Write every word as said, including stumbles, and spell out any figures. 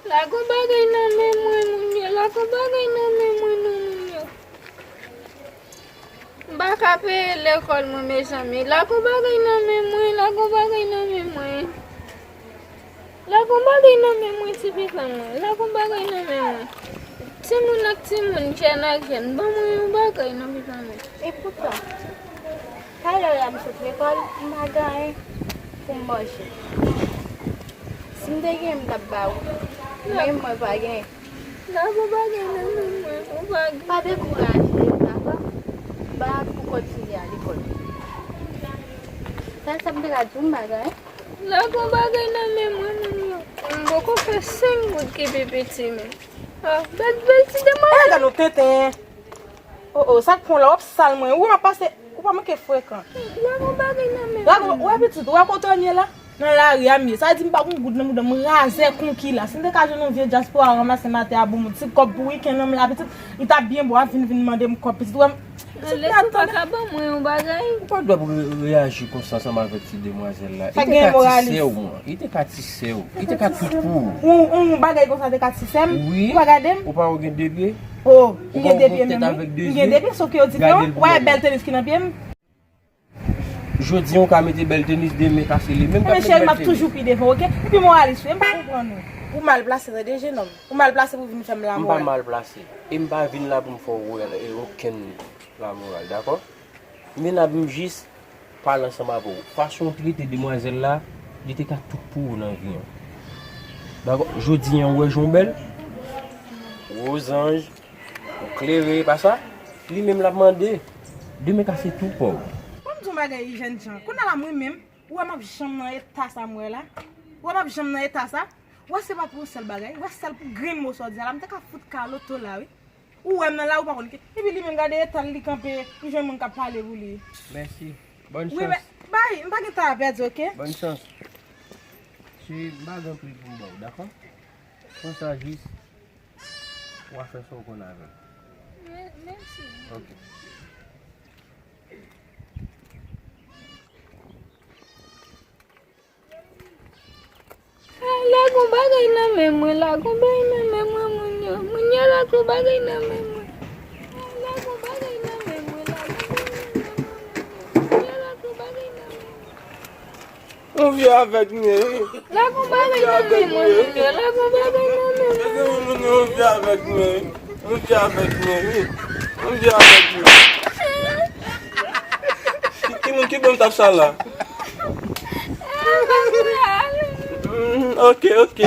La gon bagay nan men mwen, moun yo. La gon bagay nan men mwen, non, moun yo. M pa ka peye lekòl mwen, mezanmi. La gon bagay nan men mwen, la gon bagay nan men mwen. La gon bagay nan men mwen, ti pitit mwen. La gon bagay nan men mwen. Timoun ak timoun, jèn ak jèn, ban mwen yon bagay, non, pitit mwen. Epoutan, talè a m sot lekòl, m pa gen anyen pou m manje. Si m te gen, m t ap ba ou. Men mwen pa gen. La gon bagay nan men mwen, ou pa gen. Pa dekouraje, dakò? M pa pou kontinye al lekòl. Sèl sa m te ka di w, m pa gen. La gon bagay nan men mwen, moun yo. M poko fè senk goud ki pi piti menm. Ah, bèl, bèl ti demwazèl. Eh, gade yon tenten. Oh, oh, sa k pran la, w ap sal mwen. Ou m ap pase, ou pa manke frekan. La gon bagay nan men mwen. La gon, ou wè pitit, ou wè kote m ye la? Nan lari a m ye. Sa di m pa gon goud nan bouda m, m razè konki la. Si m te ka jwenn yon vye dyaspora ranmase m atè a ban m yon ti kòb pou wikenn nan m la, pitit, li t ap byen bon, ap vin, vin mande m kòb, pitit, ou wè m. Pitit, lè sa ou pa ka ban mwen yon bagay. Ou pa dwe pou re- reyaji konsa ansanm avèk ti demwazèl la. Li te ka ti sè w, mwen. Li te ka ti sè w. Li te ka tout pou ou. Yon, yon bagay konsa te ka ti sè m? Wi. Ou pa gade m? Ou pa wè gen de pye? Oh, m gen de pye menm, wi. M gen de pye, sòf ke yo diferan. Ou wè bèl tenis ki nan pye m? Jodi a ou ka mete bèl tenis, demen kase li menm k ap met bèl tenis. Cheri, m ap toujou pi devan, oke? Epi moralis, wi, m pa konprann ou. Ou mal plase, tande, jenòm. Ou mal plase pou vin fè m lamoral. M pa mal plase. E m pa vin la pou m fè w wè, e, okenn lamoral, dakò? Men la pou m jis pale ansanm avè w. Fason w trete demwazèl la, li te ka tout pou ou nan vi an. Dakò? Jodi a ou wè jan w bèl. Wozanj, ou klere, pa sa? Li menm l ap mande. Demen kase tou pa w. Ban m di w yon bagay, jènjan. Kounye a la, mwen menm, ou wè m ap janm nan eta sa m wè la? Ou wè m ap janm nan eta sa? Ou wè se pa pou yon sèl bagay? Ou wè sèl pou grenn mo sa w di a la, m te ka fout kaloto la, wi. Ou wè m nan la, ou pa konn ki. Epi li menm, gade eta l, li kanpe, li jwenn moun k ap pale pou li. Mèsi. Bòn chans. Wi, men, bay, m pa gen tan a pèdi, oke? Bòn chans. Cheri, m pa gen anpil pou m ba w, dakò? Pran sa jis, w a fè sa w konn avè l. Mè- Mèsi. Oke. Ah, la gon bagay nan men mwen, la gon bagay nan men mwen, moun yo. Moun yo, la gon bagay nan men mwen. Ah, la gon bagay nan men mwen, la gon bagay nan men mwen, moun yo. Moun yo, la gon bagay nan men mwen. Yon vi avèk mwen, wi. La gon bagay nan men mwen, moun yo. La gon bagay nan men mwen. Mezanmi, moun yo, yon vi avèk mwen, wi. Yon vi avèk mwen, wi. Yon vi avèk mwen. Ki, ki moun ki ban m tap sa la? Mm, ok, ok.